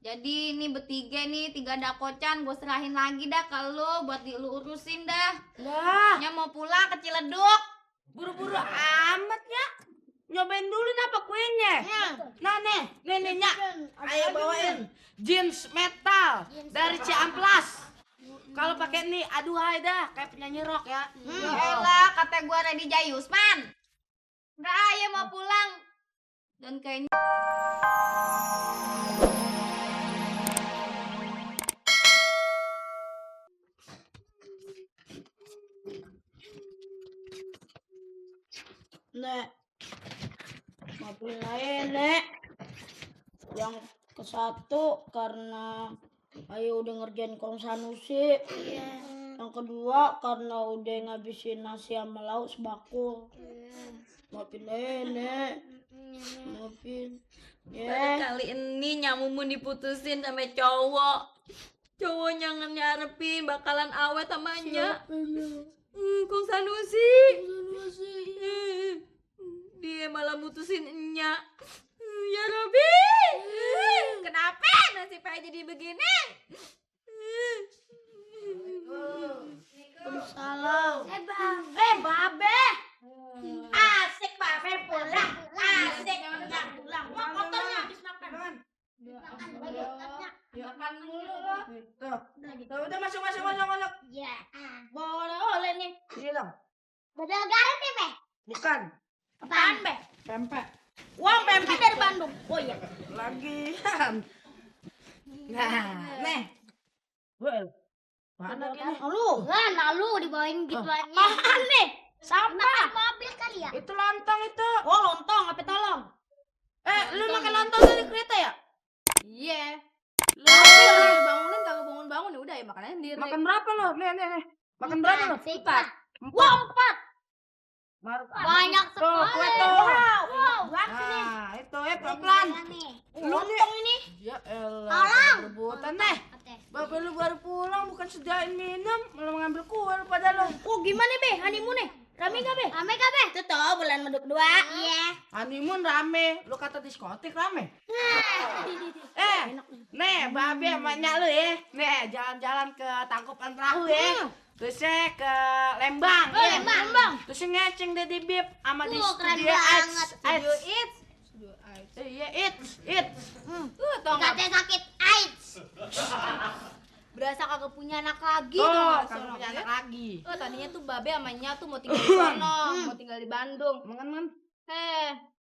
Jadi ini bertiga nih, 3 dakocan gue serahin lagi dah ke lu buat lu urusin dah. Lah, Nya mau pulang ke Ciledug. buru-buru amat ya. Nyobain dulu apa kuenya. Nah nih, neneknya. Ayo bawain jeans metal dari Ciamplas. Kalau pakai nih, aduh hai dah, kayak penyanyi rock ya. Ya elah, kata gue Redi Jayusman. Udah ayo mau pulang. Dan kayaknya Nek, maafin aja Nek. Yang ke satu karena ayo udah ngerjain Kong Sanusi. Yang kedua karena udah ngabisin nasi sama lauk sebakul. Maafin aja Nek. Maafin. pada kali ini Nyamumun diputusin sama cowok. Cowoknya ngarepin bakalan awet sama Nya. Kong Sanusi. Dia malah mutusin Nya. Ya Robi. Kenapa nasibnya jadi begini? Salam. Babe. Asik babe pulang. Asik pulang. Mau kotornya habis makan. Makan dulu loh. Tuh, udah masuk. Ya. Boleh nih. Ini dong. Badal garam nih, Be. Bukan. Apaan, Be? Pempek. Uang pempek dari Bandung. Oh iya. Lagian. Nah, nih. Well. Mana ini? Lu dibawain gitu aja. Apaan nih? Sampah mobil kali ya? Itu lontong itu. Oh lontong, apa tolong? Lu makan lontong dari kereta ya? Iya. Lu Bangunin kagak bangun-bangun ya udah ya makannya sendiri. makan berapa lo? Nih. Makan berapa lo? 4. Wow, 4. Banyak Tuh, kue sekali. tuh. Wow, Nah, itu pelan-pelan. Lu nih. ini. Ya elah, Tolong. rebutan nih. Bapak lu baru pulang bukan sediain minum, malah mengambil kue lu pada lo. Oh gimana Be? Honeymoon nih? Rame gak Be? Rame gak, Be? Itu toh bulan meduk 2. Iya. Honeymoon rame, lu kata diskotik rame. Nih, babe sama nyak lu ya. Nih, jalan-jalan ke Tangkuban Perahu ya. Terusnya ke Lembang. Oh, ya. Lembang. Terusnya ngeceng deh di Bib sama di Keren Studio banget. Studio Eats. Iya, Eats. Tau nggak? Katanya sakit AIDS. Berasa kagak punya anak lagi Tuh, tuh. kamu punya anak lagi. Oh, tadinya tuh Babe sama Nya tuh mau tinggal di sono, mau tinggal di Bandung. Mangan.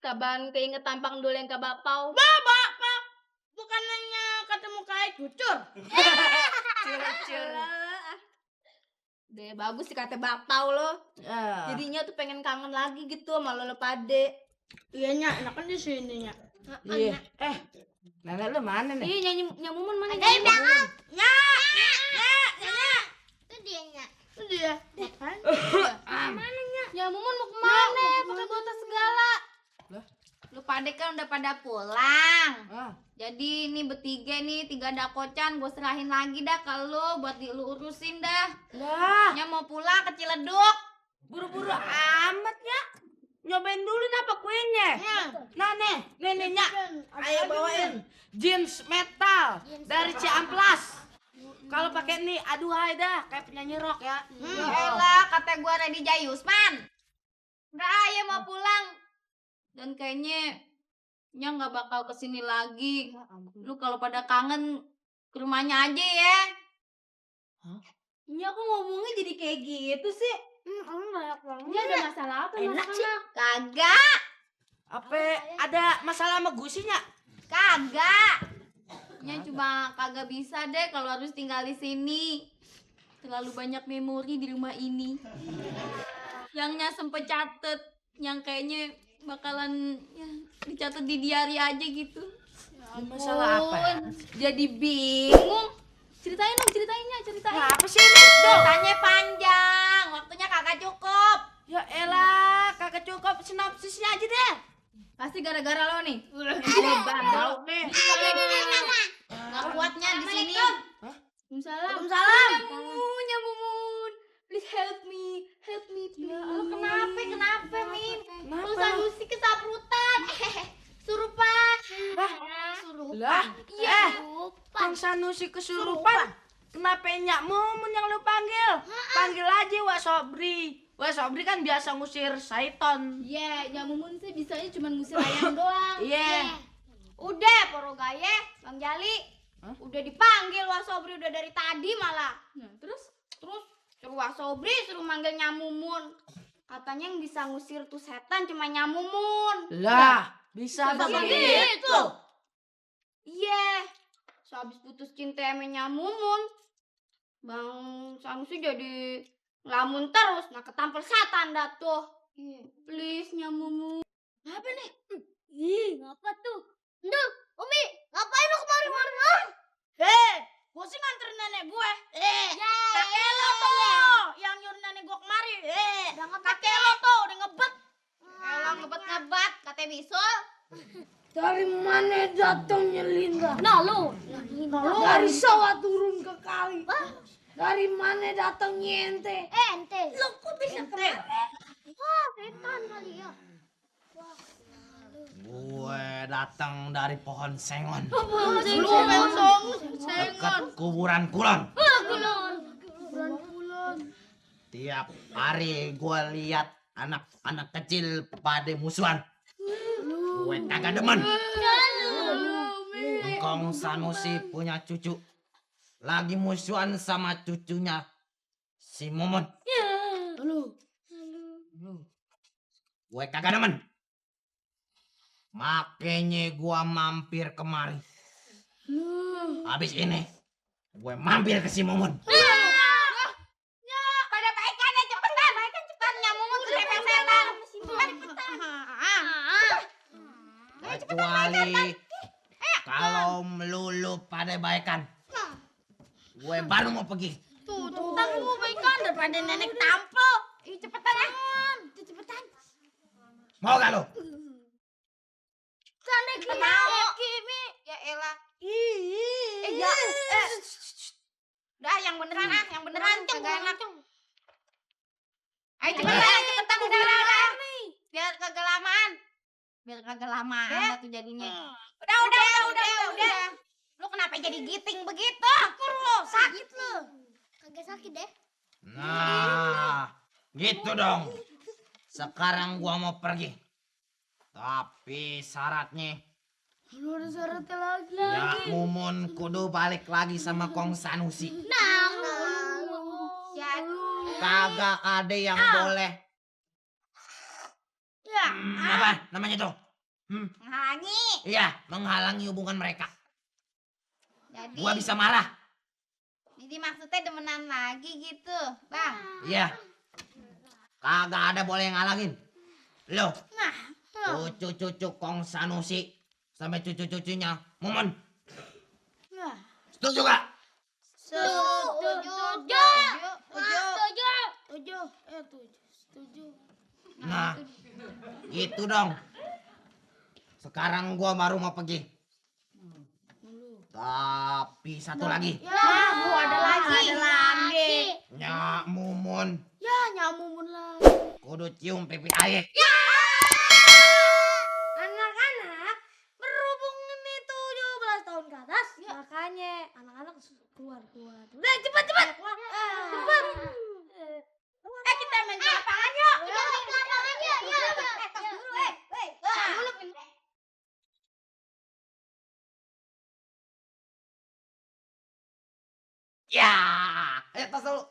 Kaban keinget tampang dulu yang ke Bapau. Bukan nanya ketemu kait cucur. Cur. Deh bagus sih kata Bapau lo. Ya. Jadinya tuh pengen kangen lagi gitu sama lo pade. Iya Nya, enakan di sini Nya. Iya. Nenek lu mana nih? Iya nyamumun mana? Ada yang belakang. Itu dia, Nya. Itu dia. Nyamumun mau kemana? Pakai bawa tas segala. Lah? Lu pade kan udah pada pulang. Ah, Jadi ini bertiga nih, 3 dakocan gue serahin lagi dah ke lu buat lu urusin dah. lah, Nya mau pulang ke Ciledug. buru-buru amat ya. Nyobain dulu apa kuenya. Nah nih, neneknya. Ayo bawain jeans metal dari Ciamplas. Kalau pakai nih, aduh hai dah, kayak penyanyi rock ya. Ya elah, kata gue Redi Jayusman. Udah ayo mau pulang. Dan kayaknya Nya nggak bakal kesini lagi. Lu kalau pada kangen ke rumahnya aja ya. Nya kok ngomongnya jadi kayak gitu sih? Nya ada masalah apa sama anak? Kagak. Apa ada masalah sama gusinya? Kagak. Nya cuma kagak bisa deh kalau harus tinggal di sini. Terlalu banyak memori di rumah ini. Yang Nya sempet catet, yang kayaknya bakalan ya, dicatat di diary aja gitu. Masalah apa ya? Jadi bingung. Ceritain dong, ceritain. Nah, apa sih ini? Ceritanya panjang, waktunya kagak cukup. Ya elah, kagak cukup sinopsisnya aja deh. Pasti gara-gara lo nih. Tahu nih. Gak kuatnya di sini. Waalaikumsalam. Nyamumun. Please help me. Ya Allah, kenapa, Min? Kenapa? Lu Sanusi kesaprutan. Surupan. Lah, Iya, Sanusi kesurupan. Kenapa Nyak Mumun yang lu panggil? Panggil aja Wak Sobri. Wak Sobri kan biasa ngusir syaiton. Iya, Nyak Mumun sih bisanya cuma ngusir ayam doang. Iya. Udah, Porogaye, Bang Jali. Udah dipanggil Wak Sobri udah dari tadi malah. Nah, terus suruh Wak Sobri suruh manggil Nyak Mumun. Katanya yang bisa ngusir tuh setan cuma Nyak Mumun. Lah, bisa begitu. Iya. Sehabis putus cinta sama Nyak Mumun, Bang Sanusi jadi ngelamun terus, nah ketampil setan dah tuh. Please Nyak Mumun. Apa nih? Ih, ngapa tuh? Ndul, Umi, ngapain lu kemari-mari? Hei, gue sih nganterin nenek gue. Kakek lo tuh yang nyuruh nenek gue kemari. Kakek lo tuh udah ngebet. Kalau ngebet-ngebet, katanya bisul. Dari mana datangnya Linda? Nah lu. Dari sawah turun ke kali. Dari mana datangnya ente? Ente. Lo kok bisa kemari? Wah, setan kali ya. Gue datang dari pohon sengon Lu dekat kuburan kulon. Bulan. Tiap hari gue lihat anak-anak kecil pada musuhan. Gue kagak demen. Engkong Sanusi punya cucu lagi musuhan sama cucunya si Mumun. Gue kagak demen. Makanya gua mampir kemari. Habis ini gue mampir ke si Mumun. Pada baikannya cepetan, cepetan Nyak Mumun kelepeng setan. Kecuali kalau melulu pada baikan. Gue baru mau pergi. Ntar lu baikan daripada nenek tampil. Cepetan ya. Cepetan. Mau gak lo? Kimi. Ya elah. Dah yang beneran yang beneran kagak enak. Ayo cepetan udah. Biar kagak lamaan. Tuh jadinya. Udah. Lu kenapa jadi giting begitu? Lu sakit lu. Kagak sakit deh. Nah, gitu dong. Sekarang gua mau pergi. Tapi syaratnya Lu ada syaratnya lagi. ya Mumun kudu balik lagi sama Kong Sanusi. Kagak ada yang boleh. Apa namanya tuh? Menghalangi. Iya, menghalangi hubungan mereka. Jadi Gua bisa marah. Jadi maksudnya demenan lagi gitu, Bang. Iya. Kagak ada boleh ngalangin. Loh. Cucu-cucu Kong Sanusi sampai cucu-cucunya Mumun. Setuju gak? Setuju. Nah, gitu dong. Sekarang gua baru mau pergi. Tapi satu lagi. Gua ada lagi. Nyak Mumun Ya, Nyak Mumun lagi. kudu cium pipi aye. Anak-anak berhubung ini 17 tahun ke atas, makanya anak-anak keluar. Udah cepet. Cepet. Kita main ke lapangan yuk. Ya, ayo tas dulu.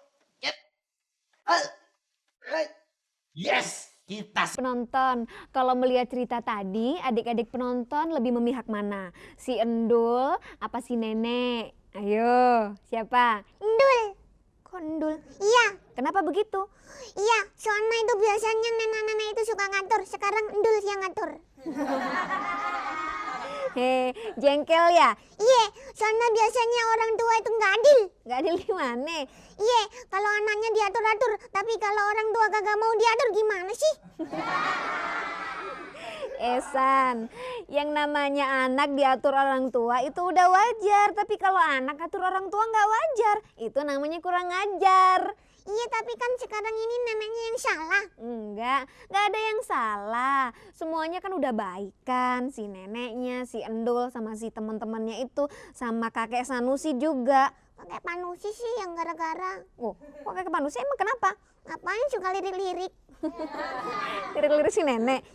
Yes, kita Penonton, kalau melihat cerita tadi, adik-adik penonton lebih memihak mana? Si Endul apa si Nenek? Ayo, siapa? Ndul. Kok Endul? Iya, Kenapa begitu? iya. Soalnya itu biasanya nenek-nenek itu suka ngatur. Sekarang Ndul yang ngatur. Jengkel ya? Iya, soalnya biasanya orang tua itu nggak adil. Gak adil gimana? Iya, kalau anaknya diatur-atur, tapi kalau orang tua kagak mau diatur gimana sih? Esan, yang namanya anak diatur orang tua itu udah wajar. Tapi kalau anak atur orang tua nggak wajar, itu namanya kurang ajar. Iya, tapi kan sekarang ini neneknya yang salah. Enggak ada yang salah. Semuanya kan udah baik kan. Si neneknya, si Endul, sama si teman-temannya itu, sama kakek Sanusi juga. Kakek Panusi sih yang gara-gara. Oh, kok kakek Panusi emang kenapa? Ngapain suka lirik-lirik? Lirik-lirik si nenek.